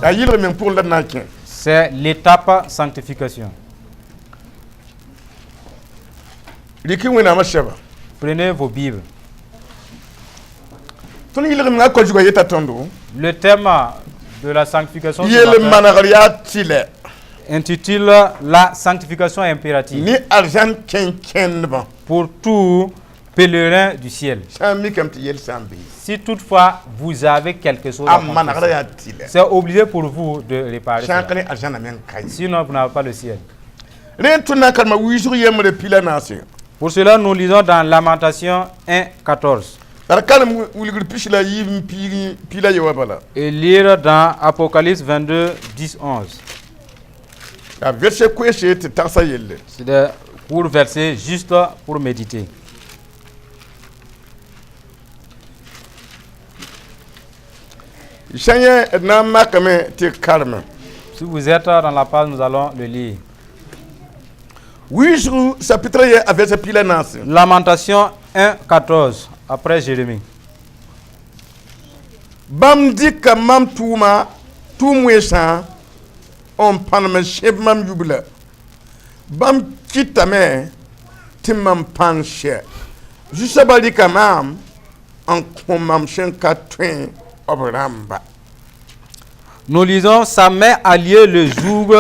Yaa yɩlg meng pʋgẽ la d na n kẽ. C'est l'étape sanctification. Rɩk Wẽnnaamã sɛba. Prenez vos Bibles. Tõnd yɩlg mengã koa-zugã yeta tõndo Le thème de la sanctification ce yel matin manegr yaa tɩlɛ intitule La sanctification impérative ne arzãn kẽn-kẽndbã pour tout pèlerin du ciel. Sã n mikame tɩ yel sã n bee Si toutefois vous avez quelque chose à a manegrã confesser, yaa tɩlɛ c'est obligé pour vous de réparer sã n cela. ka ne arzãnã meng ka ye. Sinon, vous n'avez pas le ciel. Rẽ n tõnd na n karema wilsg yembre pila naase. Pour cela, nous lisons dans Lamentation 1, 14 La d karem wilgr pis la yiib n piig pila ye wã bala. Et lire dans Apocalypse 22, 10, 11. Yaa verset koeese tɩ tagsa yelle. C'est des courts versets juste pour méditer. Sã yẽ d na n makame tɩ kareme. Si vous êtes dans la page, nous allons le lire. Wilsg chapitre ye a verset pila naase. Lamentation 1, 14, après Jérémie. Bãmb dɩka mam tʋʋma tʋʋm wẽnsã n pãnem n sẽb mam yubla bãmb kɩtame tɩ mam pãng sɛ zu-soabã rɩka maam n kõ mam sẽn ka tõe b rãmba. Nous lisons: Sa main a lié le joug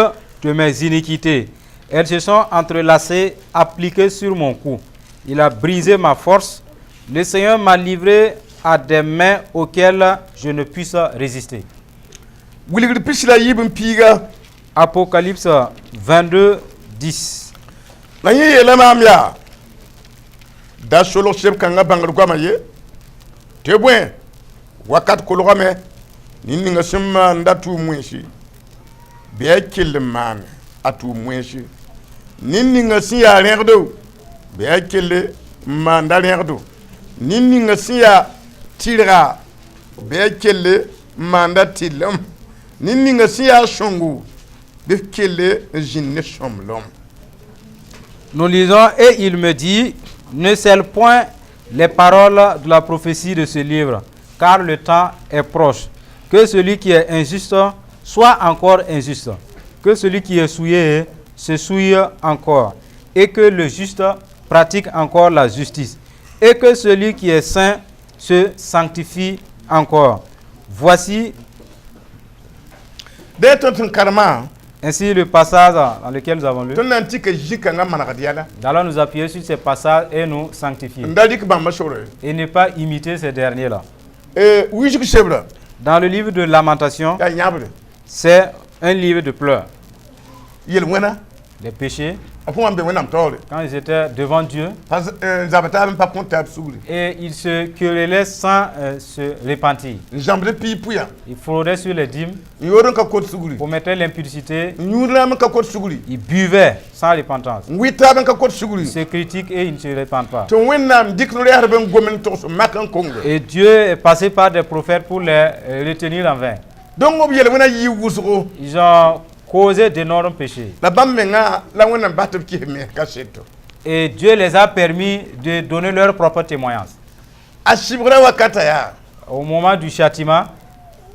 de mes iniquités. Elles se sont entrelacées, appliquées sur mon cou. Il a brisé ma force. Le Seigneur m'a livré à des mains auxquelles je ne puisse résister. Wilgr pis la yiib n piiga. Apocalypse 22, 10. La yẽ yeela maam yaa da solg seb kãngã bãngr goamã ye tɩ bõe wakat kolgame ned ninga sẽn maanda tʋʋm wẽnse bɩ a kell n maan a tʋʋm wẽnse ned ninga sẽn yaa rẽgdo bɩ a kell n maanda rẽgdo ned ninga sẽn yaa tɩrga bɩ a kell n maanda tɩrlem ned ninga sẽn yaa sõngo bɩ f kell n zĩnd ne sõmblem. Nous lisons: Et il me dit: Ne scelle point les paroles de la prophétie de ce livre, car le temps est proche. Que celui qui est injuste soit encore injuste, que celui qui est souillé se souille encore, et que le juste pratique encore la justice, et que celui qui est saint se sanctifie encore. Voici Dẽ tõnd sẽn karemã ainsi le passage dans lequel nous avons lu. Tõnd na n tika zĩ-kãngã manegd yɛla. Nous allons nous appuyer sur ces passages et nous sanctifier. N da rɩk bãmba sore. Et ne pas imiter ces derniers-là. Wilsg sebra. Dans le livre de Lamentation, yaa yãbre. C'est un livre de pleurs. Yel-wẽna. Les péchés, A fõ wã n be Wẽnnaam taoore. Quand ils étaient devant Dieu, Pa n zab taab n pa kõt taab sugri. Et ils se querellaient sans se repentir. N zãbd piig pʋyã. Ils fraudaient sur les dîmes, N yood n ka kot sugri. Commettaient l'impudicité, N yũud raam n ka kot sugri. Ils buvaient sans repentance. N wɩ taab n ka kot sugri. Ils se critiquent et ils ne se repentent pas. Tɩ Wẽnnaam dɩk no-rɛɛsdb n gom n togs mak n konge. Et Dieu est passé par des prophètes pour les retenir en vain. Donc b yel-wẽna yɩ wʋsgo. Ils ont causé d'énormes péchés. La bãmb mengã la Wẽnnaam bas tɩ b kɩs mens kaseto. Et Dieu les a permis de donner leur propre témoignage. A sɩbgrã wakata yaa Au moment du châtiment,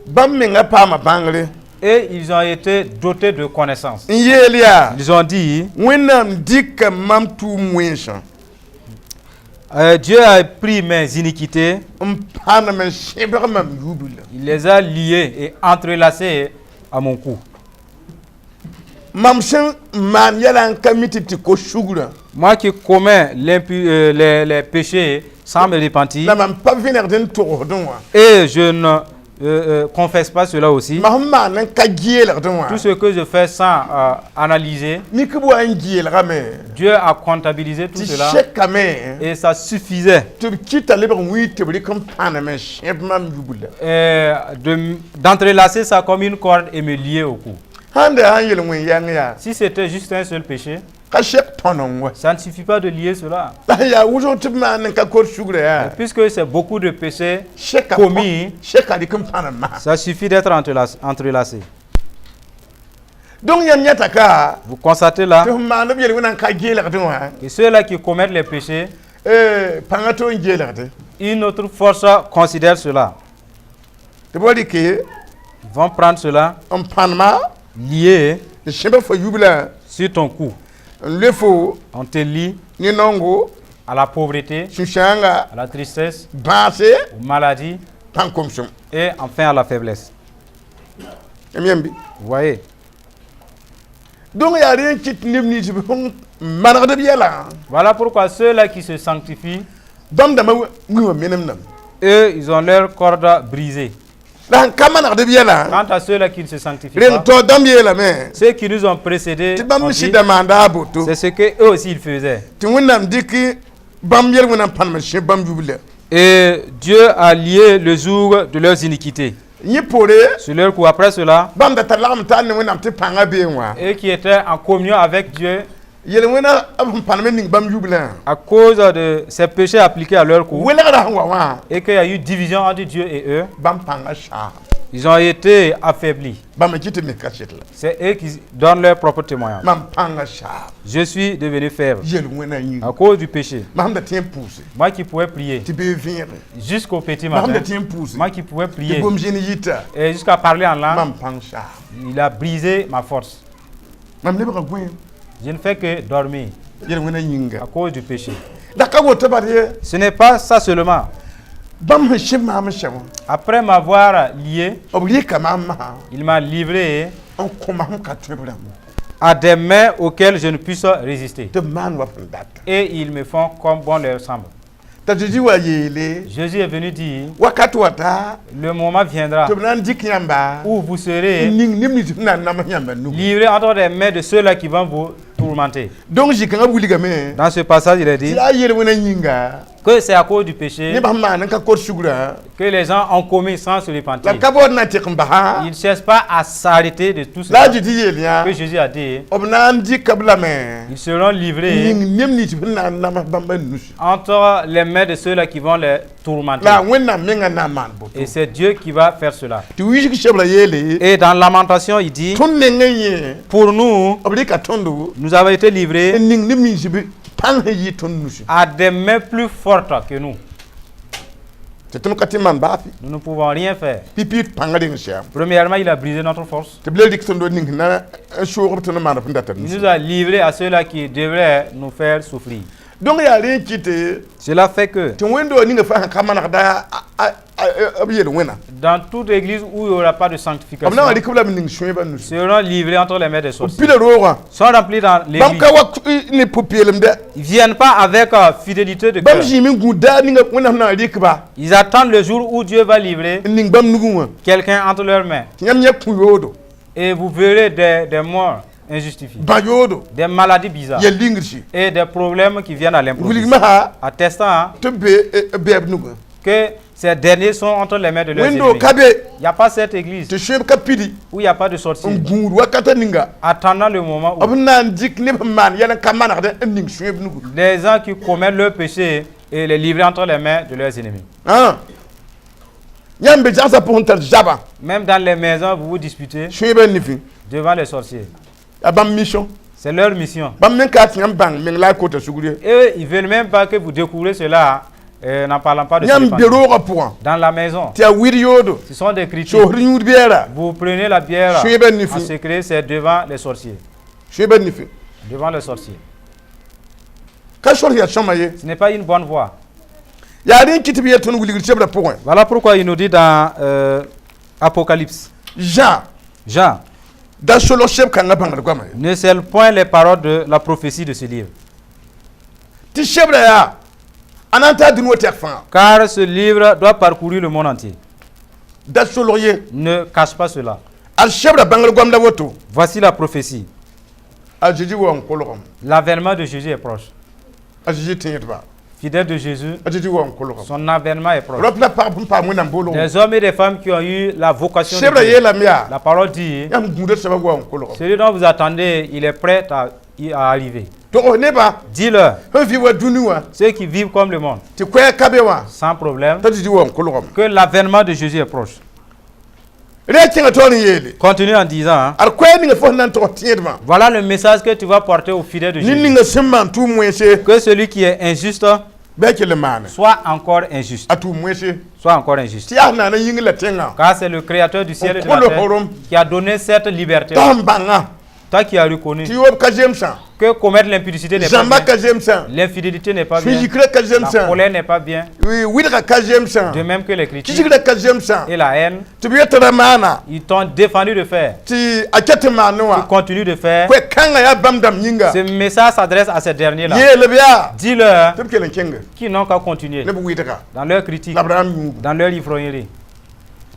bãmb mengã paama bãngre. Et ils ont été dotés de connaissances. N yeel yaa Ils ont dit: Wẽnnaam dɩka mam tʋʋm wẽnsã Dieu a pris mes iniquités, n pãnem n sẽbg mam yubla. Il les a liées et entrelacées à mon cou. Mam sẽn maan yɛla n ka mi tɩ tɩ kos sugrã. Moi qui commets les péchés sans me repentir, La mam pa vẽnegd n togsdẽ wã. Et je ne confesse pas cela aussi. Mam sẽn maan n ka geelgdẽ wã. Tout ce que je fais sans analyser, Mik b wa n geelgame. Dieu a comptabilisé tout Tɩ cela sekame et ça suffisait tɩ b kɩta lebg n wɩɩ tɩ b rɩk n pãnem n sẽb mam yubla. D'entrelacer ça comme une corde et me lier au cou. Sãn da sãn yel wẽn yɛng yaa Si c'était juste un seul péché, ka sek tõneng wa. Ça ne suffit pas de lier cela. La sẽn yaa wʋsg tɩ b maan n ka kot sugrã yaa Puisque c'est beaucoup de péchés seka commis, seka rɩk n pãnem masã. Ça suffit d'être entrelacé. Donc yãmb yãta ka Vous constatez là tɩ f maan b yel wẽna n ka geelgdẽ wã que ceux-là qui commettent les péchés, pãngã to n geelgde. Une autre force considère cela. Tɩ b wa rɩke. Vont prendre cela, n pãnema lier n sẽb fo yubla sur ton cou. N le fo On te lie ne naongo à la pauvreté, sũ-sãoonga à la tristesse, bãase aux maladies pãn-komsem et enfin à la faiblesse. M yẽmbe Vous voyez? Donc yaa rẽ n kɩt neb nins b sẽn manegd b yɛlã Voilà pourquoi ceux-là qui se sanctifient, bãmb dãmbã wĩwã menemdame eux, ils ont leur corde brisée. La sẽn ka manegd b yɛlã Quant à ceux-là qui ne se sanctifient reng pas, taoor dãmb yeelame ceux qui nous ont précédés, tɩ bãmb ont dit, sɩda maanda a boto c'est ce que eux aussi ils faisaient. Tɩ Wẽnnaam dɩk bãmb yɛl wẽnnaam pãnem sẽb bãmb yubla Et Dieu a lié le joug de leurs iniquités yẽ poore sur leur cou. Après cela, bãmb da tar lagem taar ne Wẽnnaam tɩ pãngã bee wã eux qui étaient en communion avec Dieu, yel-wẽna b sẽn pãnem n ning bãmb yublã à cause de ces péchés appliqués à leur cou, welgrã sẽn wa wã et qu'il y a eu division entre Dieu et eux, bãmb pãngã saam ils ont été affaiblis. Bãmb n kɩt tɩ me kaset la C'est eux qui donnent leur propre témoignage. Mam pãngã saam Je suis devenu faible yel-wẽna yĩnga à cause du péché. Mam da tẽ n pʋʋse Moi qui pouvais prier tɩ bee vẽege jusqu'au petit mam da matin, tẽ n pʋʋse moi qui pouvais tɩ prier gom zĩnd yita et jusqu'à parler en langue, mam pãng saam il a brisé ma force. Mam lebga gõeem Je ne fais que dormir yel-wẽna yĩnga à cause du péché. La ka woto bad ye Ce n'est pas ça seulement. Bãmb sẽn sẽb maam n sɛ wã Après m'avoir lié, b rɩka maam masã il m'a livré n kõ mam ka tõe b rãmb à des mains auxquelles je ne puisse résister. Tɩ b maan wa sẽn data Et ils me font comme bon leur semble. T'a Zeezi wa yeele Jésus est venu dire, wakat wata le moment viendra tɩ b na n dɩk yãmba où vous serez n ning neb nins sẽn na n nams yãmba nugu livrés entre les mains de ceux-là qui vont vous tourmenter. Donc zĩ-kãngã wilgame Dans ce passage, il est tɩ dit yaa yel-wẽna yĩnga que c'est à cause du péché nebã sẽn maan n ka kot sugrã que les gens ont commis sans se la repentir. B ka baood na n tɩk n basa Ils ne cherchent pas à s'arrêter de tout ce la a Zezi yeel yã que Jésus a dit. B na n dɩka b lame Ils seront livrés ning neb nins sẽn na n nams bãmba nus entre les mains de ceux-là qui vont les tourmenter. La Wẽnnaam menga na n maan boto Et c'est Dieu qui va faire cela. Tɩ wilg sebra yeele Et dans Lamentation, il dit, tõnd nengẽ yẽ pour nous, b rɩka tõndo nous avons été livrés n ning neb nins b pãng sẽn yɩ tõnd nusi à des mains plus fortes que nous. Tɩ tõnd ka tɩ maan baafɩ Nous ne pouvons rien faire. Pipi d pãng reng sɛam Premièrement, il a brisé notre force. Tɩ b le rɩk tõndo ning sẽn na n soog b tõnd n maan b sẽn data Il nusi nous a livrés à ceux-là qui devraient nous faire souffrir. Donc yaa rẽ n kɩte Cela fait que tɩ wẽnd-doog ninga fãa sẽn ka manegda b yel-wẽna dans toute église où il n'y aura pas de b sanctification, na n rɩk b lame ning sõebã nusi seront livrés entre les mains des b sorciers. pida roogã Sont remplis dans bãmb l'église. ka wa ne pʋ-peelem dɛ Ils ne viennent pas avec fidélité de bãmb cœur. zĩime n gũud daar ninga Wẽnnaam na n rɩk-ba Ils attendent le jour où Dieu va livrer n ning bãmb nugẽ wã quelqu'un entre leurs mains. Tɩ yãmb yã kũ yoodo Et vous verrez des morts injustifiées, bã yoodo des maladies bizarres yel-lingrsi et des problèmes qui viennent à l'improviste. wilg masã Attestant, hein, tɩ b be bɛɛb nugẽ que ces derniers sont entre les mains de leurs wẽnd-doog ennemis. ka be Il n'y a pas cette église tɩ sõeb ka pidi où il n'y a pas de sorcier. N gũud wakata ninga Attendant le moment où b na n dɩk neb sẽn maan yɛl n ka manegdẽ n ning sõeb nugu les gens qui commettent leur péché et les livrer entre les mains de leurs ennemis. Ã yãmb be zagsã pʋgẽ tar zabã Même dans les maisons, vous vous disputez sõebã nifẽ devant les sorciers. Yaa bãmb mission C'est leur mission. Bãmb meng ka tɩ yãmb bãng meng la a kota sugr ye Eux, ils ne veulent même pas que vous découvrez cela, n'en parlant pas de se yãmb be repentir. roogã pʋgã Dans la maison, tɩ yaa wɩd yoodo ce sont des critiques. soosd yũud beɛra Vous prenez la bière sõebã en nifẽ secret, c'est devant les sorciers. Sõebã nifẽ Devant les sorciers. Ka sor yaa sõma ye Ce n'est pas une bonne voie. Yaa rẽ n kɩt tɩ b yet tõnd wilgr sebrã pʋgẽ Voilà pourquoi il nous dit dans Apocalypse, Jean Jean, da solg seb kãngã bãngd goama ye ne scelle point les paroles de la prophétie de ce livre. Tɩ sebrã yaa a na n taa dũni wa tɛk fãa Car ce livre doit parcourir le monde entier. Da solg ye Ne cache pas cela. A sebrã bãngr goam la woto Voici la prophétie. A Zeezi wa n kolgame L'avènement de Jésus est proche. A Zeezi tẽedba Fidèle de Jésus, A Zeezi wa n kolgame son avènement est proche. Rap la pag sẽn paam Wẽnnaam boolgo Des hommes et des femmes qui ont eu la vocation de sebrã Dieu. Yeelame yaa La parole dit, yãmb gũuda soabã wa n kolgame celui dont vous attendez, il est prêt à arriver. Tog nebã Dis-leur, sẽn vɩ wa dũni wã ceux qui vivent comme le monde, tɩ koɛɛg ka be wã sans problème, t'a Zeezi wa n kolgame que l'avènement de Jésus est proche. Rẽ kẽngã taoor n yeele Continue en disant, hein, ad koɛɛg ninga fo sẽn na n tog tẽedmã voilà le message que tu vas porter aux fidèles de ned Jésus. Ninga sẽn maan tʋʋm wẽnse Que celui qui est injuste Bɩ a kell n maane. Sois encore injuste. A tʋʋm wẽnse. Sois encore injuste. Tɩ yaa naana yĩng la tẽngã. Car c'est le créateur du ciel et de la terre qui a donné cette liberté. T'a sẽn bãnga. Toi qui as reconnu Tɩ yoob ka zemsã. que commettre l'impudicité n'est pas Zãmba bien. Ka zemsã. L'infidélité n'est pas bien. Sũ-yikrã ka La zemsã. colère n'est pas bien. Wɩlgã ka zemsã. De même que les critiques Kɩsgrã ka zemsã. Et la haine, Tɩ b yet ra maana. Ils t'ont défendu de faire. Tɩ a ket tɩ maan wã. Tu continues de faire. Koe-kãngã yaa bãmb dãmb yĩnga. Ce message s'adresse à ces derniers-là. Yeel b yaa. Dis-leur Tɩ b kell n kẽnge. Qu'ils n'ont qu'à continuer Ne b wɩdga. Dans leur critique, La b ra n yũubu. Dans leur ivrognerie.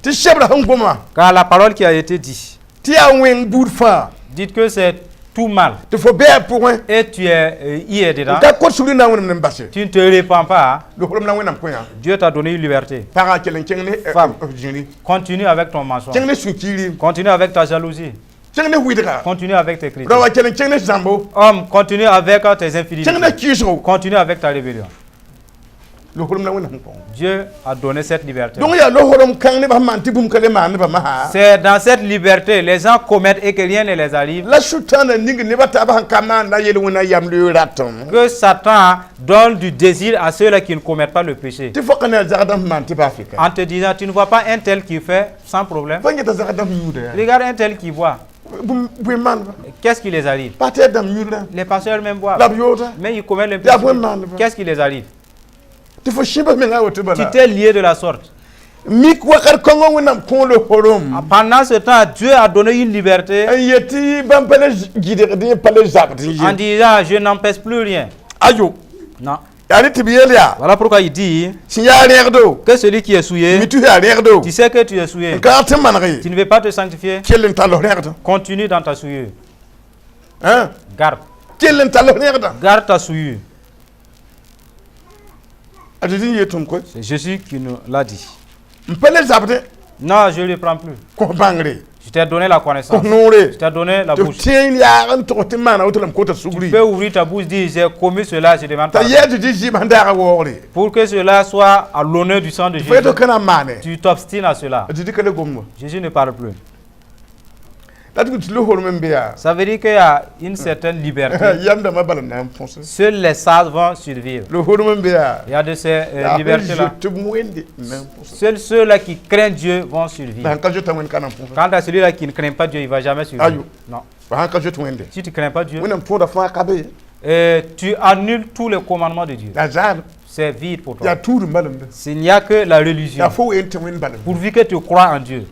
Tɩ sebra sẽn goma. Car la parole qui a été dite, Tɩ yaa wẽng buud fãa. Dites que c'est tout mal. Tɩ fo bɩ a pʋgẽ. Et tu es, y es dedans. N ka kot sugr na n wẽnem n base. Tu ne te répands pas, hein. Lohlem na wẽnnaam kõ yã. Dieu t'a donné une liberté. Pagã kell n kẽng ne Femme. Zĩri. Continue avec ton mensonge. Kẽng ne sũ-kiiri. Continue avec ta jalousie. Kẽng ne wɩdga. Continue avec tes critiques. Raoã kell n kẽng ne zãmbo. Homme, continue avec tes infidélités. Kẽng ne kɩɩsgo. Continue avec ta rébellion. Lohlem na wẽnnaam kõ. Dieu a donné cette liberté. Donc yaa lohlem kãng nebã sẽn maan tɩ bũmb ka le maan nebã masã. C'est dans cette liberté, les gens commettent et que rien ne les arrive, La sʋtãanã ning nebã taabã sẽn ka maan la yel-wẽna yam loe ratẽ. Que Satan donne du désir à ceux-là qui ne commettent pas le péché. Tɩ fo ka ne a zagdã sẽn maan tɩ baa fɩka. En te disant, tu ne vois pas un tel qui fait sans problème. Fo yeta zagdã sẽn yũuda yaa. Regarde un tel qui boit. Bũmb bõe maanba. Qu'est-ce qui les arrive? Pa tɩ dãmb yũudã. Les pasteurs même boivent. La b yooda. Mais ils commettent Yaa l'impudicité. bõe maanba. Qu'est-ce qui les arrive? Tɩ fo sẽba menga woto Tu bala. T'es lié de la sorte. Mik wakat kõngã wẽnnaam kõ lohlem. Pendant ce temps, Dieu a donné une liberté N yet tɩ bãmb pa le gɩdgd yẽ pa le zabd en ye. Disant, je n'empêche plus rien. Ayo. Non. Yaa ne tɩ b yeel yaa. Voilà pourquoi il dit Sẽn yaa rẽgdo. Que celui qui est souillé, Mi tɩ yaa rẽgdo. Tu sais que tu es souillé. N ka tɩ maneg ye. Tu ne veux pas te sanctifier, Kell n tall f rẽgdã. Continue dans ta souillure. Hein? Garde. Kell n tall f rẽgdã. Garde ta souillure. A Zezi n yet tõnd koe. C'est Jésus qui nous l'a dit. N pa le zabdẽ. Non, je ne le prends plus. Kos bãngre. Je t'ai donné la connaissance. Kos noore. Je t'ai donné la Tɩ f bouche. tẽ n yaag n tog tɩ maana woto la m kota Tu sugri. peux ouvrir ta bouche, dire j'ai commis cela, je demande T'a pardon. yɛɛ tɩ tɩ zɩɩm sẽn daaga waoogre. Pour que cela soit à l'honneur du sang de Fo Jésus. yetɩ ka na n maane. Tu t'obstines à cela. A Zezi ka le gomba. Jésus ne parle plus. La tɩ tɩ lohlem n be yaa. Ça veut dire qu'il y a une certaine liberté. Yam dãmbã bala n na n põse. Seuls les sages vont survivre. Lohlem n be yaa. Il y a de ces libertés-là. Tɩ b wẽnde n na n põse. Seuls ceux-là qui craignent Dieu vont survivre. La sãn ka zoeta wẽnd ka na n põse. Quant à celui-là qui ne craint pas Dieu, il ne va jamais survivre. Aïe. Non. Fa sãn ka zoet wẽnde. Si tu ne crains pas Dieu, Wẽnnaam tõoda fãa ka be. Tu annules tous les commandements de Dieu. La zaal. C'est vide pour toi. Yaa tuudum bala n be. S'il n'y a que la religion. Yaa fo ween tɩ wẽnd bala n be. Pourvu que tu crois en Dieu.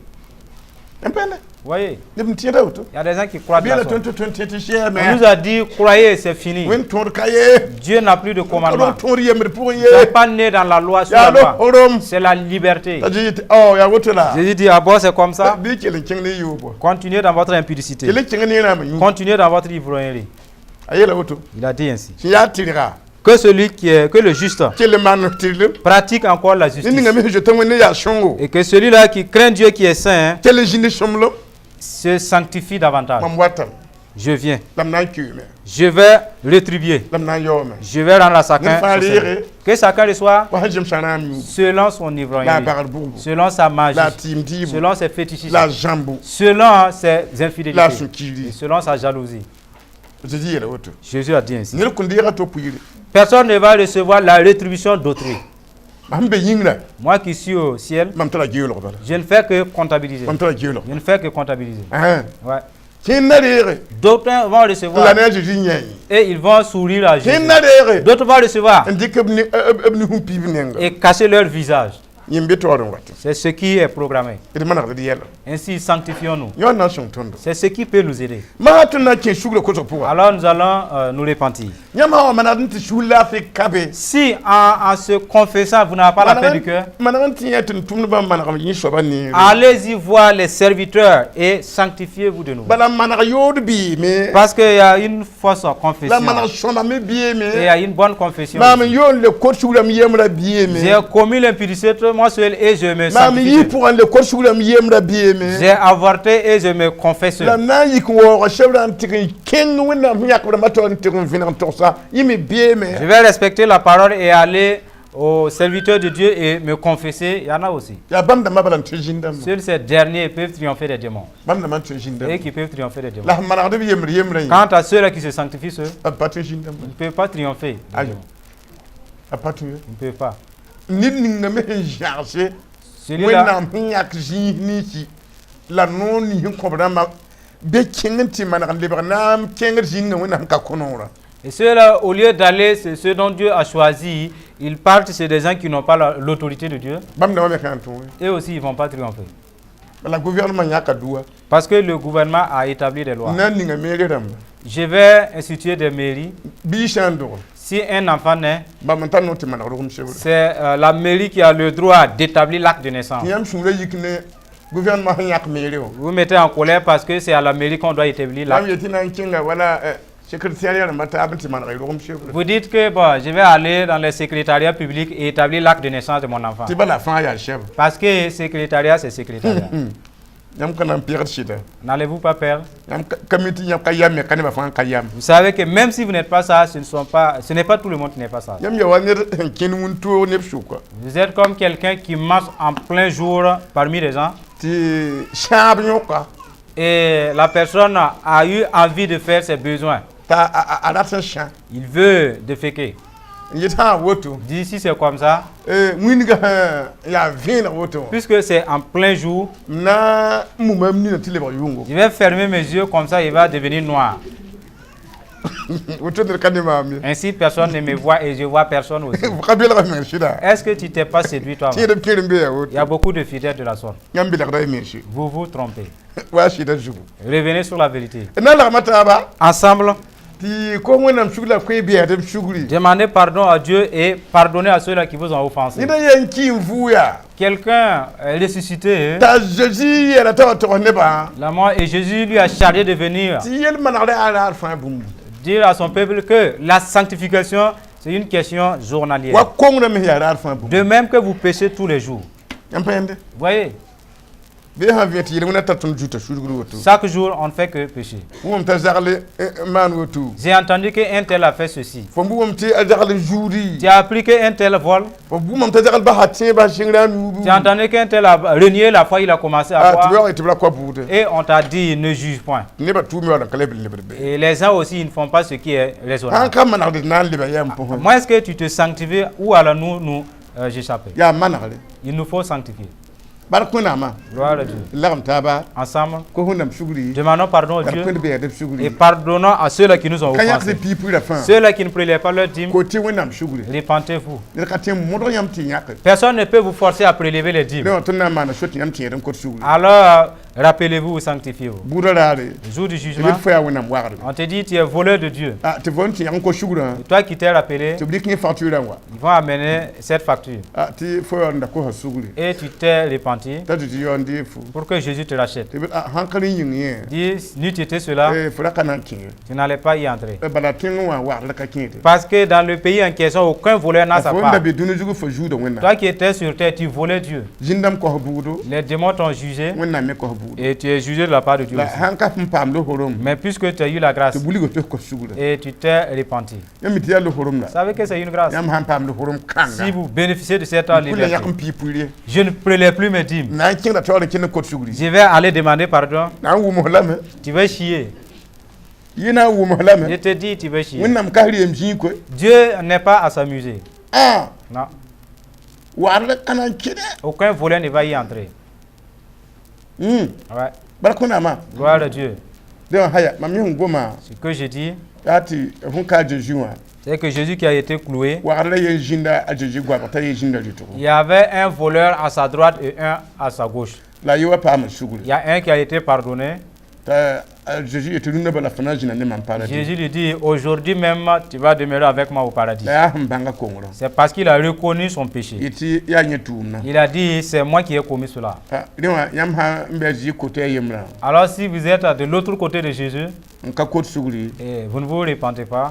N pẽnda. Vous voyez, Neb n tẽeda woto. Il y a des gens qui croient de la Bɩ la sorte. tõnd tɩ tõnd tẽ tɩ sɛɛme. On nous a dit, croyez, c'est fini. Wẽnd tõod ka ye. Dieu n'a plus de commandement. Tõod yembd pʋgẽ Tu n'es ye. Pas né dans la loi, sur Yaa la loi. lohlem. C'est la liberté. T'a Zezi yetɩ ao yaa woto la. Jésus dit, ah bon, c'est comme ça. Bɩ kell n kẽng ne yoobo. Continuez dans votre impudicité. Kell n kẽng ne rãmb yũ. Continuez dans votre ivrognerie. A yeela woto. Il a dit ainsi. Sẽn yaa tɩrga. Que celui qui est, que le juste Kell n maan tɩrlem. Pratique encore la Ne justice. ninga me sẽn zoeta wẽnd ne yaa sõngo. Et que celui-là qui craint Dieu, qui est saint, Kell n zĩnd sõmblem. Se sanctifie davantage. Mam watame. Je viens. La m na n kiuume. Je vais rétribuer. La m na n yaoome. Je vais rendre à chacun Ne son fa salaire. Que chacun reçoive Wa sẽn zemsa rãam yũubu. Selon son La ivrognerie, bagr bʋgbo. Selon sa magie, La tɩɩm diibu. Selon ses fétichismes, La zãmbo. Selon ses La infidélités, sũ-kiiri. Et selon sa jalousie. Zezi yeela woto. Jésus a dit ainsi. Ned kõn deega to pʋɩɩre. Personne ne va recevoir la rétribution d'autrui. Mam sẽn be yĩngrã. Moi qui suis au ciel, Mam tara geoolg bala. Je ne fais que comptabiliser. Mam tara geoolg. Je ne fais que comptabiliser. Hein. Ouais. Kẽnd na reege. D'autres vont recevoir La ne a Zezi yã ye. Et ils vont sourire à Jésus. Kẽnd na reege. D'autres vont recevoir N dɩk b nus n piib nenga. Et cacher leur visage. Yẽmb be taoor n wat. C'est ce qui est programmé. D manegd d yɛla. Ainsi, sanctifions-nous. Yõ n na n sõng tõndo. C'est ce qui peut nous aider. Maa tõnd na n kẽ sugrã kosg pʋga. Alors nous allons nous repentir. Yãmb sã wa manegd n tɩ sugr laafɩ ka be. Si en se confessant, vous n'avez pas la paix du cœur, Maneg n tɩ yã tɩ n tʋmdbã manegem yẽ soabã neere. Allez-y voir les serviteurs et sanctifiez-vous de nouveau. Bala maneg yood bɩɩme. Parce qu'il y a une fausse confession. La maneg sõma me Et il y bɩɩme. A une bonne confession Maam aussi. n yoon le kot sugrame yembrã bɩɩme. J'ai commis l'impudicité moi seul et je me Maam n yɩ sanctifie. pʋgã n le kot sugrame yembrã bɩɩme. J'ai avorté et je me confesse. La m na n yik n waooga sebrã n tɩg n kẽng wẽnnaam sẽn yãkb rãmbã taoor n tɩg n vẽneg n togsa yẽ me Je beeme. Vais respecter la parole et aller au serviteur de Dieu et me confesser. Il y en a aussi. Yaa bãmb dãmbã bala n tõe zĩn-dãmbã. Seuls ces derniers peuvent triompher des démons. Bãmb dãmbã n tõe zĩn-dãmbã. Et qui peuvent triompher des démons. La sẽn manegd b yembr yembrã yẽ. Quant à ceux-là qui se sanctifient, ceux, B pa tõe zĩn-dãmbã. Ils ne peuvent pas triompher des Aïe. Démons. A pa tũ ye. Ils ne peuvent pas. Ned ninga me sẽn zãgse Celui-là, Wẽnnaam sẽn yãk zĩis ninsi la noor nins n kõb rãmbã bɩ kẽng n tɩ maneg n lebg naam kẽngd zĩnga Wẽnnaam ka kõ noorã. Et ceux-là, au lieu d'aller, c'est ceux dont Dieu a choisi, ils partent, c'est des gens qui n'ont pas l'autorité de Dieu. Bãmb dãmbã me ka n tõe. Eux aussi, ils ne vont pas triompher. Bala gouvernement yãka duwa. Parce que le gouvernement a établi des lois. N na n ninga mairie rãmba. Je vais instituer des mairies. Biig sã n dog, Si un enfant naît, bãmb n tar noor tɩ maneg rogem sebrã. C'est la mairie qui a le droit d'établir l'acte de naissance. Tɩ yãmb sũurã yik ne gouvernement sẽn yãk mairie wã. Vous mettez en colère parce que c'est à la mairie qu'on doit établir Yãmb l'acte. yetɩ na n kẽnga wala secrétariat rãmbã taab n tɩ maneg rogem sebrã. Vous dites que bon, je vais aller dans les secrétariats publics et établir l'acte de naissance de mon enfant. Tɩ bala fãa yaa sɛba. Parce que secrétariat, c'est secrétariat. Yãmb ka na n pegd sɩda. N'allez-vous pas perdre? Yãmb ka mi tɩ yãmb ka yam me ka nebã fãa n ka yam. Vous savez que même si vous n'êtes pas ça, ce n'est pas tout le monde qui n'est pas ça. Yãmb ya wa ned sẽn kẽnd wĩntoog neb sʋka. Vous êtes comme quelqu'un qui marche en plein jour parmi les gens Tɩ sãab yõka. Et la personne a eu envie de faire ses besoins. T'a a rat n sã. Il veut déféquer. N yet sã n woto, Dit si c'est comme ça, wĩndgã sẽn yaa vẽeneg woto wã, puisque c'est en plein jour, m na n muma m ninã tɩ lebg yʋngo. Je vais fermer mes yeux, comme ça il va devenir noir. Woto ned ka ne maam ye. Ainsi personne ne me voit et je vois personne aussi. F ka belga meng sɩda. Est-ce que tu t'es pas séduit toi? Tẽedb kẽer n be yaa woto. Il y a beaucoup de fidèles de la sorte. Yãmb belgda y mense. Vous vous trompez. Wa sɩda zugu. Revenez sur la vérité. D na n lagma taaba. Ensemble, Tɩ kos Wẽnnaam sugr la koe bɛɛdb sugri. Demandez pardon à Dieu et pardonnez à ceux-là qui vous ont offensé. Ned n yaa n ki n vʋʋ yaa. Quelqu'un est ressuscité, T'a Zeezi yeela t'a wa tog nebã. La mort, et Jésus lui a chargé de venir Tɩ yel manegdã yaa raar fãa bũmb. Dire à son peuple que la sanctification, c'est une question journalière. Wa kongrã me yaa raar fãa bũmb. De même que vous péchez tous les jours. Yãmb pa yẽnde. Vous voyez, Bɩ sã vẽ tɩ yel-wẽnã tar tõnd zuta sudgr woto. Chaque jour, on ne fait que pécher. Wʋm t'a zagle n maan woto. J'ai entendu qu'un tel a fait ceci. Fo bʋgame tɩ a zagl zuudi. Tu as appris qu'un tel vole. Fo bʋmame t'a zagl basa tẽebã sɩngrã nuudu. Tu as entendu qu'un tel a renié la foi, il a commencé à tɩ boire. yaoog tɩ b ra koa buude. Et on t'a dit, ne juge point. Nebã tʋʋm yaool n ka leb n lebd be. Et les gens aussi, ils ne font pas ce qui est Sãn raisonnable. Ka manegd d na n leba yam pʋgẽ. Moi, est-ce que tu te sanctifies ou alors nous nous échapper? Yaa manegre. Il nous faut sanctifier. Bark Wẽnnaamã. Gloire à Dieu. Lagem taaba. Ensemble, Kos Wẽnnaam sugri. Demandons pardon à Bark Dieu wẽnd bɛɛdb et sugri. Pardonnons à ceux-là qui nous ont Ka yãkd offensés. Piig-puirã fãa. Ceux-là qui ne prélèvent pas leur dîme, Ko tɩ Wẽnnaam sugri. Répentez-vous. Ned ka tõe n modg yãmb tɩ yãke. Personne ne peut vous forcer à prélever les dîmes. Rẽ wã tõnd na n maana so tɩ yãmb tẽed n kot sugri. Alors, rappelez-vous ou sanctifiez-vous. Buudã raare. Le jour du Tɩ jugement, b fo yaa Wẽnnaam wagdme. On te dit, tu es voleur de Dieu. Tɩ fo n tɩ yãk n kos sugrã. Et toi qui t'es rappelé, Tɩ b dɩk yẽ facture n wa. Ils vont amener cette facture. Tɩ fo yaool n da kosa sugri. Et tu t'es repenti T'a tɩ tɩ yaool n deeg fu. Pour que Jésus te rachète. Tɩ b sãn ka rẽ yĩng yẽ. Dis, n'eût été cela, Fo ra ka na n kẽ. Tu n'allais pas y entrer. Bala tẽngẽ wã wagdr ka kẽede. Parce que dans le pays en question, aucun voleur n'a sa Fo n da part. Be dũni zugã fo zuuda Wẽnnaam. Toi qui étais sur terre, tu volais Dieu. Zĩn-dãmb kos buudo. Les démons t'ont jugé Wẽnnaam me kos buudo. Et tu es jugé de la part de Dieu La aussi. Sãn ka sẽn paam losorom. Mais puisque tu as eu la grâce Tɩ bulgo tɩ kos sugrã. Et tu t'es repenti, Yãmb mi tɩ yaa losorom la. Vous savez que c'est une grâce. Yãmb sãn paam losorom kãnga. Si vous bénéficiez de cette Kʋla liberté, yãk n piig-puire. Je ne prélève plus mes dîmes. Na n kẽngda taoor n kẽnd n kot sugri. Je vais aller demander pardon. Na n wʋms lame. Tu vas chier. Yẽ na n wʋms lame. Je te dis, tu vas chier. Wẽnnaam ka reem zĩig koe. Dieu n'est pas à s'amuser. Non. Wagdr ka na n kẽdɛ. Aucun voleur ne va y entrer. Ouais. Bark Wẽnnaamã. Gloire à Dieu. Dẽ wã haya mam yẽ sẽn goma. Ce que je dis, Yaa tɩ fõn ka a Zeezi wã. C'est que Jésus qui a été cloué, Wagdrã yen zĩnda a Zeezi goabg t'a ye zĩnda rɩtgo. Il y avait un voleur à sa droite et un à sa gauche. La ye wa paama sugri. Il y a un qui a été pardonné. T'a a Zeezi yetɩ rũndã bala fo na n zĩna ne mam paradis. Jésus lui dit, aujourd'hui même, tu vas demeurer avec moi au paradis. La yaa sẽn bãnga kongrã. C'est parce qu'il a reconnu son péché. Yetɩ yaa yẽ tʋʋmdã. Il a dit, c'est moi qui ai commis cela. Rẽ wã yãmb sã n bɩ a zɩ kote a yembrã. Alors si vous êtes de l'autre côté de Jésus, N ka kot sugri. Et vous ne vous repentez pas,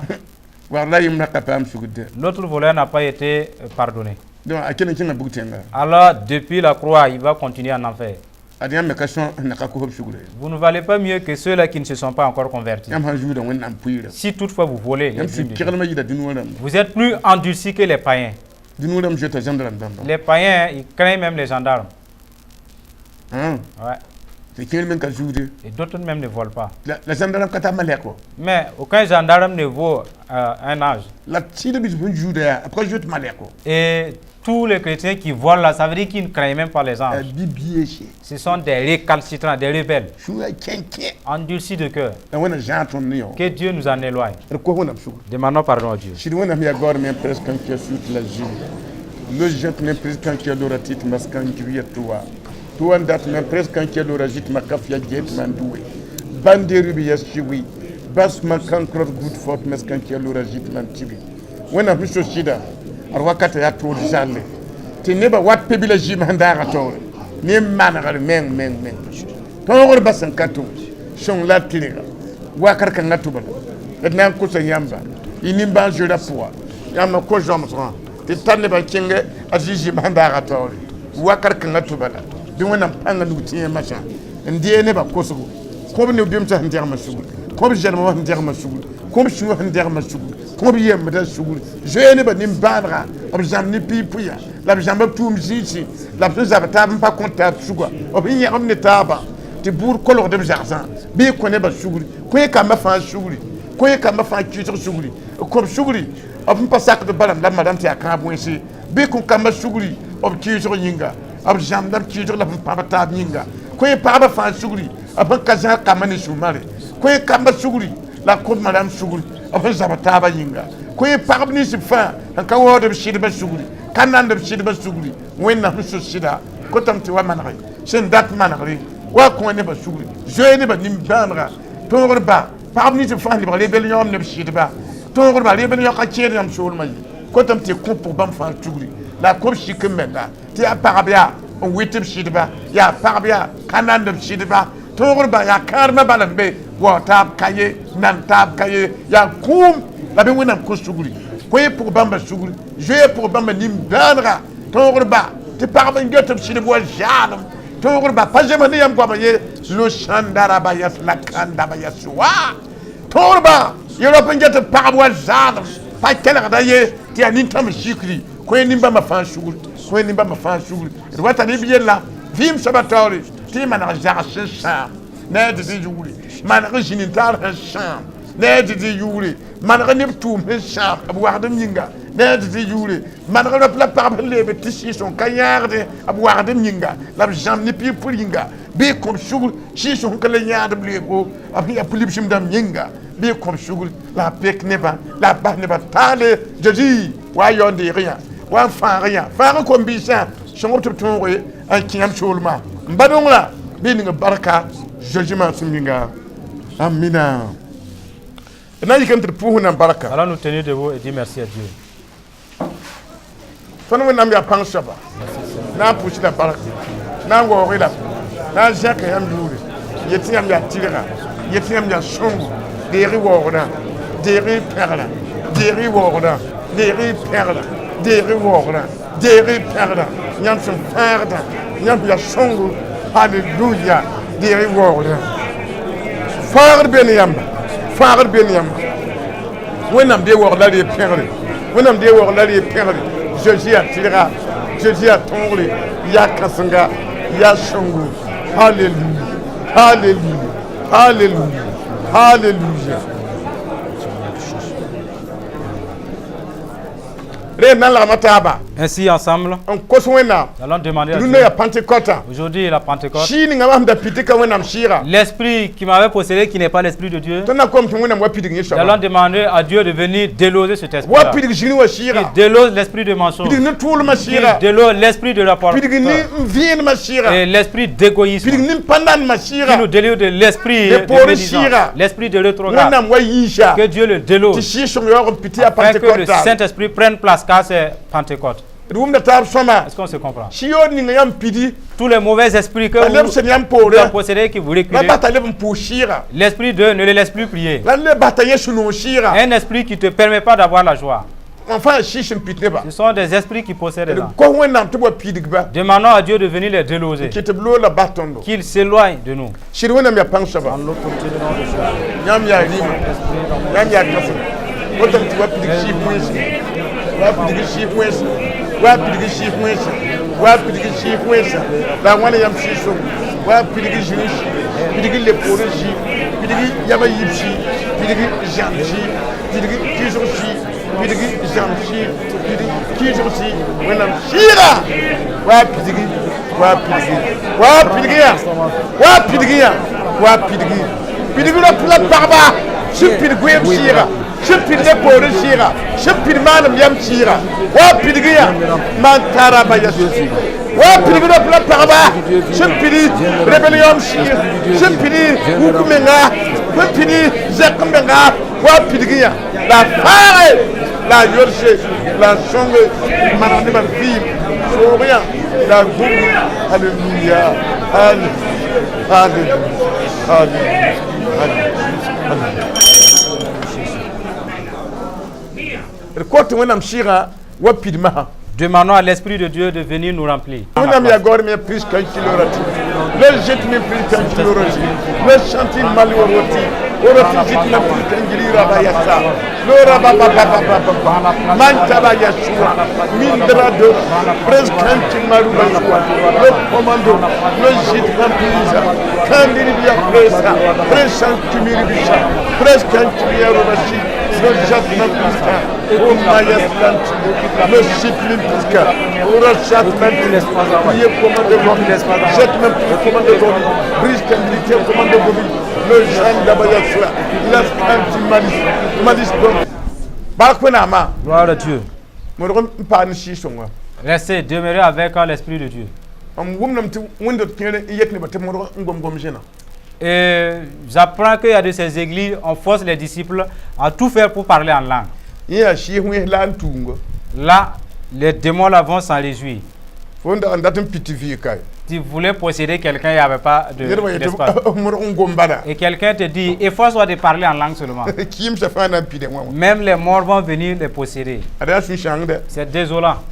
Wagdrã yembrã ka paam sugr dɛ. L'autre voleur n'a pas été pardonné. Donc a kell n kẽnga bug-tẽnga. Alors depuis la croix, il va continuer en enfer. Ad yãmb me ka sõ sẽn na ka kos b sugrã ye. Vous ne valez pas mieux que ceux-là qui ne se sont pas encore convertis. Yãmb sã n zuuda Wẽnnaam pʋɩɩra. Si toutefois vous volez, les Yãmb dîmes de Dieu, sũ-keglmã yɩɩda dũni wã rãmba. Vous êtes plus endurcis que les païens. Dũni wã rãmb zoeta zãmb rãmb dãmba. Les païens, ils craignent même les gendarmes. Ouais. Tɩ kẽer meng ka zuude. Et d'autres même ne volent pas. La gendarme ka tar malɛk. Mais aucun gendarme ne vaut un ange. La sɩdb nins sẽn zuuda yaa b ka zoet malɛk. Et tous les chrétiens qui volent là, ça veut dire qu'ils ne craignent même pas les anges. Bi-bieese. Ce sont des récalcitrants, des rebelles, Sũurã kẽn-kẽ. Endurcis de cœur. La Wẽnnaam zãag tõnd ne yõ. Que Dieu nous en éloigne. D kos Wẽnnaam sugr. Demandons pardon à Dieu. Sɩd Wẽnnaam yaa gaood me pres kãnkɩa suut la zĩig lo zẽk ne pres kãnkɩa lora tɩt mas kãnkɩ toa toa n dat me pres kãnkɩa lora zɩt ma kaf ya get man duwe bande rubi ya siwi bas ma kãnkrot gut fot mes kãnkɩa lora zɩt man tibi Wẽnnaam sẽn so sɩda ad wakata yaa tood zalle tɩ nebã wat pebila zɩɩm sẽn daaga taoore ne manegr meng meng meng tõogr ba sẽn ka tʋm sõng la tɩrga wakr kãngã tʋ bala d na n kosa yãmba y nimbãan-zoeerã pʋga yãmb kos zoamsgã tɩ tar nebã kẽngɛ a zĩ zɩɩm sẽn daaga taoore wakr kãngã tʋ bala bɩ Wẽnnaam pãnga nug tẽe masã n dee nebã kosgo kõb ne bemsã sẽn dẽgmã sugr kõb zɛlmã wã sẽn dẽgmã sugr kõb sũwã sẽn dẽgmã sugr kõb yembdã sugr zoe nebã nimbãanega b zãmb ne piig-pʋya la b zãmb b tʋʋm zĩisi la b sẽn zab taab n pa kõt taab suga b sẽn yẽgem ne taabã tɩ buud kolgd b zagsã bɩ y kõ nebã sugri kõ kambã fãa sugri kõ kambã fãa kɩɩsg sugri kõb sugri b sẽn pa sakd barame la madame tɩ yaa kãab wẽnse bɩ kõ kambã sugri b kɩɩsg yĩnga b zãmda b kɩɩsg la b sẽn pãb taab yĩnga kõ pagba fãa sugri b sẽn ka zãg kambã ne sũ-mare kõ kambã sugri la kõb madame sugri b sẽn zab taabã yĩnga kõ pagb nins fãa n ka waood b sɩdbã sugri ka nand b sɩdbã sugri Wẽnnaam sẽn so sɩda kotame tɩ wa manege sẽn dat manegre wa kõ nebã sugri zoe nebã nimbãanega tõogr ba pagb nins fãa lebg rebel yãoom ne b sɩdba tõogr ba rebel yã ka kẽed yãmb soolmã ye kotame tɩ kõ pʋg bãmb fãa sugri la a kõb sik n menga tɩ yaa pagb yaa n wɩt b sɩdba yaa pagb yaa ka nand b sɩdba tõogr ba yaa kãadmã bal n be wao taab ka ye nan taab ka ye yaa kũum la bɩ Wẽnnaam kõ sugri kõ pʋg bãmba sugri zoe pʋg bãmba nimbãanega tõogr ba tɩ pagb n get b sɩdb wa zaalem tõogr ba pa zems ne yãmb goama ye lo sãndaraba yas la kãndaba yas wa tõogr ba yẽrop n get b pagb wa zaalem pa kelgda ye tɩ yaa nintãmb sikri kõ nimbãmbã fãa sugri kõ nimbãmbã fãa sugri d wata ne b yella vɩɩm soabã taoore tɩ y maneg zags sẽn sãam ne a dɩdɩ yugre maneg zĩnd n taar sẽn sãam ne a dɩdɩ yugre maneg neb tʋʋm sẽn sãam b wagdem yĩnga ne a dɩdɩ yugre maneg rap la pagb sẽn leeb tɩ sɩɩsõ ka yãagdẽ b wagdem yĩnga la b zãmb ne piig pʋr yĩnga bɩ kõb sugr sɩɩsõ sẽn ka le yãad b leebgo b sẽn yaa pʋ-libsem dãmb yĩnga bɩ kõb sugr la a pek nebã la a bas nebã taale Zeezi wa a yaoon deeg yã wa n fãag yã fãag n kom-biisã sõngb tɩ b tõoge n kẽ yãmb soolmã n ba nongrã bɩ ning barka Zeezi maasem yĩnga amina d na n yikame tɩ d pʋʋs Wẽnnaam barka. Allons nous tenir debout et dire merci à Dieu. Tõnd Wẽnnaam yaa pãng soaba na n pʋʋs la barka na n waoog la na n zẽk yãmb yʋʋre yet tɩ yãmb yaa tɩrga yet tɩ yãmb yaa sõngo deeg y waoogdã deeg y pẽgrã deeg y waoogdã deeg y pẽgrã deeg y waoogdã deeg y pẽgrã yãmb sẽn fãagdã yãmb yaa sõngo halleluya deeg y waoogdã fãagd be ne yãmba fãagd be ne yãmba Wẽnnaam dee waoog la ree pẽgre Wẽnnaam dee waoog la ree pẽgre Zeezi yaa tɩrga Zeezi yaa tõogre yaa kãsenga yaa sõngo halleluya halleluya halleluya halleluya re na n lagma taaba. Ainsi, ensemble, n kos Wẽnnaam. Nous allons demander à rũndã Dieu. Yaa Pentecôte. Aujourd'hui, la Pentecôte. Sɩɩg ninga wã sẽn da pid ka Wẽnnaam sɩɩga. L'esprit qui m'avait possédé, qui n'est pas l'esprit de Dieu, Tõnd na kom tɩ Wẽnnaam wa pidig yẽ nous soaba. Allons demander à Dieu de venir déloger cet Wa esprit-là. pidig zĩni wã Qui sɩɩga. Déloge l'esprit de mensonge. Pidig ne tʋʋlmã Qui sɩɩga. Déloge l'esprit de la parole. Pidig ne n vẽenemã sɩɩga. Et l'esprit d'égoïsme. Pidig ne pa-nanmã Qui sɩɩga. Nous délivre de l'esprit Le de pauvre médisance, sɩɩga. l'esprit de rétrograde. Wẽnnaam wa yiisa. Que Dieu le déloge. Tɩ sɩɩg-sõng yaoog n pid tɩ yaa Afin que le Pentecôte. Saint-Esprit prenne place, car c'est Pentecôte. D wʋmda taab sõma. Est-ce qu'on se comprend? Sɩ-yood ninga yãmb pidi. Tous les mauvais esprits que La leb vous, sẽn yãmb vous poore. avez possédés, qui vous La reculez, bata leb n pʋʋs sɩɩga. L'esprit de ne le laisse plus prier. La leb bata yẽ sũ-noog sɩɩga. Un esprit qui ne te permet pas d'avoir la joie. N fãa sɩɩs sẽn pid nebã. Ce sont des esprits qui possèdent les D gens. kos Wẽnnaam tɩ b wa pidg ba. Demandons à Dieu de venir les déloger, Kɩ tɩ b loog la bas tõndo. Qu'il s'éloigne de nous. Sɩd Wẽnnaam yaa pãng soaba. En l'autorité du nom de Jésus. Yãmb yaa rɩɩmã yãmb yaa kãsem wotame tɩ wa pidig sɩɩs wẽnse wa pidig sɩɩs wẽnse wa pidig sɩɩs wẽnse wa pidig sɩɩs wẽnse la a wãna yãmb sɩɩs-sõng. Wa pidg zĩig sɩ, pidg le poorẽ sɩ, pidg yama yib sɩ, pidg zãm sɩ, pidg kɩɩsg sɩ, pidg zãm sɩ, pidg kɩɩsg sɩ. Wẽnnaam sɩɩga wa pidgi, wa pidgi, wa pidgi yã, wa pidgi yã, wa pidgi, pidg rap la pagba sẽn pid goeem sɩɩga, sẽn pid le poorẽ sɩɩga, sẽn pid maanem yam sɩɩga, wa pidg yã man tara ba ya wa pidg rap la pagba sẽn pid rébellion sɩɩg, sẽn pid wuk menga, sẽn pid zɛk menga, wa pidg yã la faage la yolse la sõnge maneg nebã vɩɩm soog yã la gũbg. Halleluya, halleluya, halleluya! D kot Wẽnnaam sɩɩgã wa pid masã. Demandons à l'Esprit de Dieu de venir nous remplir. Wẽnnaam yaa gaoor me pris kankilorati le zit me pris kankilorati le chanti mali oroti oroti zit me pris kankili raba yasa le raba ba ba ba ba ba man taba Yeshua mindra de pres kanti maru Yeshua le commando le zit ramplisa kandiri bia presa pres chanti miribisha pres kanti robashi le jat me priska o mayas le chit me priska ora chat me prié commande gobi jet me commande gobi brise kandiri commande gobi le jean d'Abayasua la kanti malis malis don bark wẽnnaamã. Gloire à Dieu. Modg n paam ne sɩɩg-sõnga. Restez, demeurez avec l'Esprit de Dieu. M wʋmdame tɩ wẽnd kẽer n yet nebã tɩ modg n gom-gom zẽna. Et j'apprends qu'il y a de ces églises, on force les disciples à tout faire pour parler en langue. Yẽ yaa sɩɩs wẽns la n tuunga. Là, les démons là vont s'en réjouir. Fo n dag n dat n pit tɩ vɩɩg kae. Tu voulais posséder quelqu'un, il n'y avait pas Ned wã yetɩ d'espace. Modg n gom bala. Et quelqu'un te dit, efforce-toi de parler en langue seulement. Kɩɩmsã fãa na n pida wã wã. Même les morts vont venir les posséder. Ad yaa sũ-sãangdɛ. C'est désolant.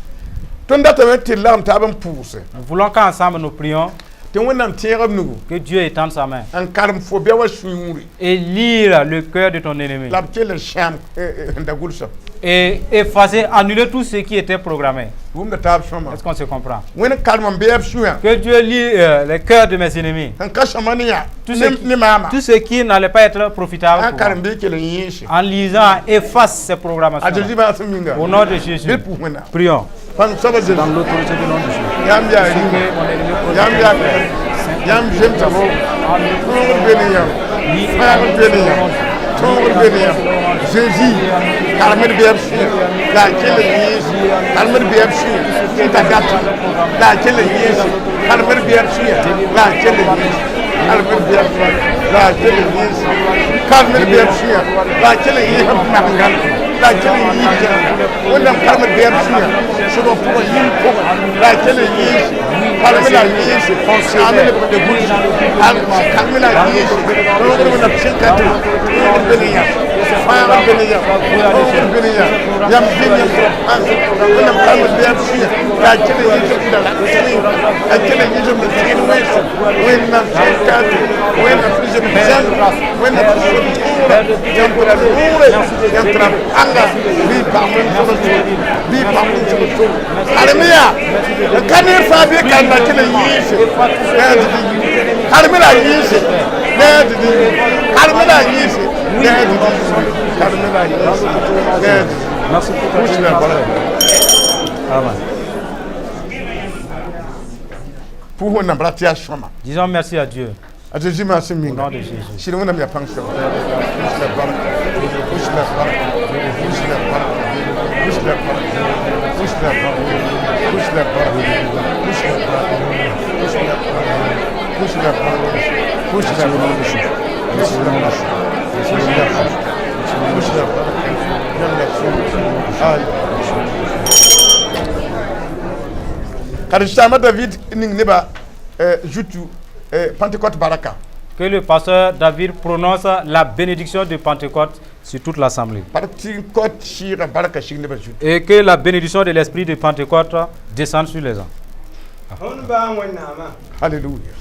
Tõnd datame tɩ d lagem taab n pʋʋse. Nous voulons qu'ensemble nous prions, Tɩ Wẽnnaam tẽeg b nugu. Que Dieu étende sa main N karem fo bɩa wa sũure. Et lire le cœur de ton ennemi. La b kell n sãam n da gʋlsa. Et effacer, annuler tout ce qui était programmé. Wʋmda taab sõma. Est-ce qu'on se comprend? Wẽnd karem n bɩa b sũyã. Que Dieu lit les cœurs de mes ennemis. N ka sõma ne yã Tout ne maama. Tout ce qui n'allait pas être profitable N pour moi. karem bɩ kell n yẽese. En lisant, efface ces programmations. A Zeezi bãas n minga. Au nom de Jésus. Bɩ pʋʋs Wẽnnaam. Prions. Pãng soaba Zeezi. Dans l'autorité du nom de Jésus. Yãmb yaa Ce rĩm. que mon ennemi Yãmb yaa yãmb zemsa fo tõogr be ne yãmb, fãagr be ne yãmb, tõogr be ne yãmb. Zeezi karemd bɩa b sũyã la a kell n yẽese, karemd bɩa b sũyã n ta dat la a kell n yẽese, karemd bɩa b sũyã la a kell n yẽese, karemd bɩa b sũyã la a kell n yẽese, karemd bɩa b sũyã la a kell n yẽes b magengal la a kell n yɩ Wẽnnaam karemd bɩa b sũyã sʋgã pʋgã yĩng pʋgã la a kell n yẽese, karem la yẽese sãame lebgde gũus karem la yẽese tõogr wẽnnaam sẽn ka tɩ tõogr be ne yãmb, fãagr be ne yãmb, tõogr be ne yãmb, yãmb zĩnd yãmb sẽn pãng Wẽnnaam karemd bɩa b sũyã la a kell n yẽes b da a kell n yẽes b sẽed wẽnse Wẽnnaam sẽn ka tɩ Wẽnnaam sẽn zem zãng Wẽnnaam sẽn so tõogra yãmb tara rʋʋre yãmb tara pãnga bɩ pag wẽnd sõma so bɩ pag wẽnd sõma so karem yaa n ka neer fãa bɩ karem la kell n yẽese karem la yẽese karem la yẽese karem la yẽese. Merci pour ta Pousse la parole. Amen. Pʋʋs Wẽnnaam ra tɩ yaa sõma. Disons merci à Dieu. A Zeezi maa sẽn Au minga. nom de Jésus. Sɩd Wẽnnaam yaa pãng soaba. Pʋʋs la barka, pʋʋs la barka, pʋʋs la barka, pʋʋs la barka, pʋʋs la barka, pʋʋs la barka, pʋʋs la barka, pʋʋs la barka, pʋʋs la barka, pʋʋs la barka, pʋʋs la barka, pʋʋs la barka, pʋʋs la barka yãmb la ay karen-saama David ning nebã zutu Pentecôte baraka. Que le pasteur David prononce la bénédiction de Pentecôte sur toute l'assemblée. Pentecôte sɩɩgã barka sig nebã zutu. Et que la bénédiction de l'esprit de Pentecôte descende sur les gens. Tõnd baa Wẽnnaamã. Halleluya.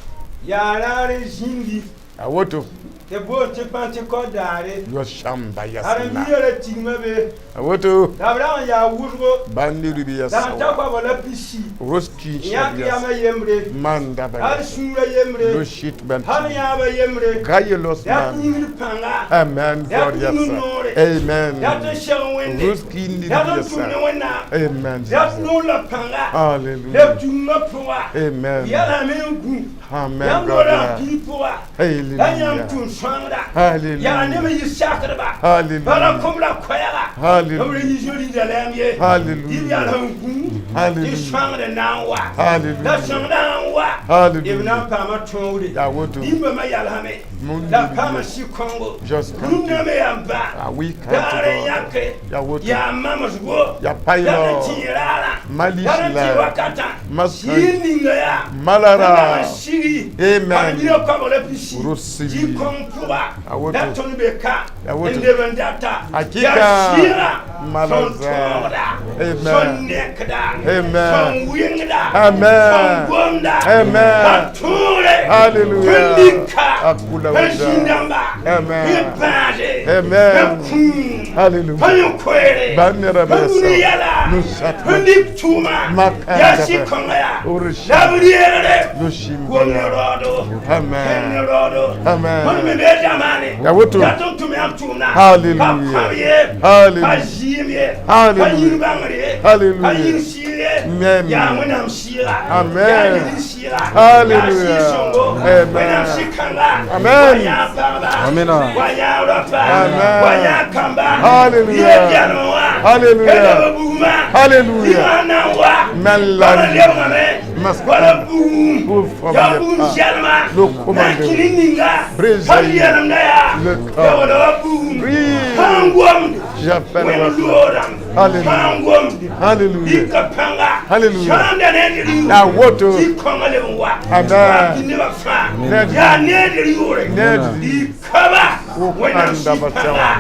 Yaa raar n zĩndi. A woto. Tɩ boon tɩ Pãntekot daare. Yoshamba Aren yasna. yɩ la tigma be. Woto La b rag n yaa wʋsgo. Bandiri La sẽn ta yasawa. koabg la pisi. Roski Yãk yamã yembre. Manda Hal ba. sũurã yembre. Loshit Hal banti. yãabã yembre. Gayelos Yaa man. tɩ yĩngr pãnga. Amen. Yaa God tɩ yĩngr yasa. noore. Yaa Amen. tɩ segl Wẽnde. Roski Yaa tɩ tʋm ne yasa. Wẽnnaam. Amen. Yaa tɩ noor la pãnga. La Hallelujah. b tũngã pʋga. Amen. Yalame n gũ. Amen. Yãmb God. noorã piig pʋga. La yãmb Hallelujah. tʋm sõangda. Hallelujah. Yaa neb n yɩ sakreba. Hallelujah. Bala kom la koɛɛga. Hallelujah. B ra yi zoe-rida la yãmb ye. Hallelujah. Dɩ yal sẽn gũ. Tɩ Hallelujah. sõangd na n wa. Hallelujah. La sõangdã n wa. Hallelujah. B na n paama tõogre. Yaa woto. Dĩmbãmã yalsame. Mun La paama sɩ-kõngo. Just come Rũndã me yaa n ba. Ah oui, come to Daar n God. yãke. Yaa woto. Yaa mamsgo. Yaa paylɔ. La tɩ tẽeg raarã. Malish La tɩ la. wakatã. Mas- Sɩɩg ninga yaa. Malara. La n sigi. Amen. Aren-biigã koabg la pisi. Rossi. Tɩ kõng pʋga. A woto. La tõnd be ka. A woto. N leb n data. Hakika. Yaa sɩɩgã. Malaza. Sẽn tõogda. Amen. Sẽn nekda. Amen. Sẽn wɩngda. Amen. Sẽn gomda. Amen. Pa tõogre. Hallelujah. Sẽn lika. Akula Sẽn waja. zĩn-dãmba. Amen. Sẽn bãase. Amen. Sẽn kũum. Hallelujah. Sẽn yẽ koeere. Banera Sẽn wʋd besa. yɛla. Nusat. Sẽn dɩk tʋʋma. Makanda. Yaa sɩ-kõnga yaa. Urushi. La b reegre. Lushimbaya. Gom ne raoodo. Amen. Kẽn ne raoodo. Amen. Tõnd me bee zamaane. Ya woto. Yaa tɩ tʋm yãmb tʋʋmda. Hallelujah. Pa pãb ye. Hallelujah. Pa zɩɩm ye. Hallelujah. Pa yĩng bãngr ye. Hallelujah. Pa yĩng sɩɩr ye. Amen. Yaa Wẽnnaam sɩɩga. Amen. Yaa Zezi sɩɩga. Hallelujah. Yaa sɩɩg-sõngo. Amen. Wẽnnaam sɩ-kãnga. Amen. Wa yãag pagba. Amen. Wa yãag raopa. Amen. Wa yãag kamba. Hallelujah. Yee biɛlmẽ wã. Hallelujah. Ka leb bugmã. Hallelujah. Dĩmã na n wa. Mella. Wala lebgame. Mas- Wala bugum. Pour Yaa bugum zɛlma. Le commandeur. Na kɩ ninga. Brisé. Pa yɛlemda yaa. Le corps. Ya wala wa bugum. Brise. Sãn gomd. J'appelle Wẽnd votre loodame. Alléluia. Sãn gomd. Alléluia. Dɩka pãnga. Alléluia. Sãnda ne d yʋʋre. Ya woto. Tɩ kõnga leb n wa. Amen. Wa tɩ nebã fãa. Ned. Yaa need d yʋʋre. Ned. Dɩ kaba. Wo Wẽnnaam kanda sɩ ba pãnga. tɛwã.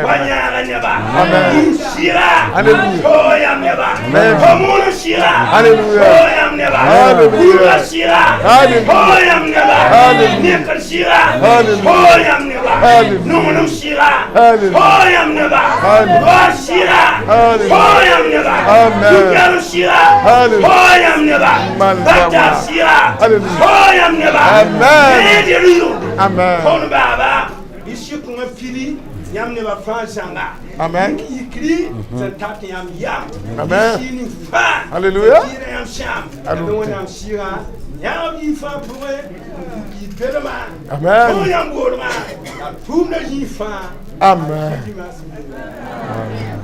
Wa Amen. yãaga neba. Amen. Bũmb sɩɩga. Alléluia. Too yãmb neba. Amen. Tɩ moon sɩɩga. Alléluia. Too yãmb neba. Alléluia. Gũudga sɩɩga. Alléluia. Too yãmb neba. Alléluia. Nekr sɩɩga. Alléluia. Too yãmb neba. Alléluia. Nonglem sɩɩga. Alléluia. Too yãmb neba. Alléluia. Roa sɩɩga. Alléluia. Too yãmb neba. Amen. Zu-biɛlm sɩɩga. Alléluia. Too yãmb neba. Malzawa. Bata sɩɩga. Alléluia. Too yãmb neba. Amen. Need d yʋʋre. Amen. Tõnd baaba, bɩ sɩ-kõngã pili yãmb nebã fãa zãnga. Amen. Yikri sẽn tat yãmb yam. Amen. Sɩɩg ning fãa. Alléluia. Sẽn kɩɩda yãmb sãam. Alléluia. La Wẽnnaam sɩɩgã yãab yɩ fãa pʋgẽ n yɩ belmã. Amen. Tõog yãmb boolmã la tʋʋmdã zĩig fãa. Amen. Dimanche.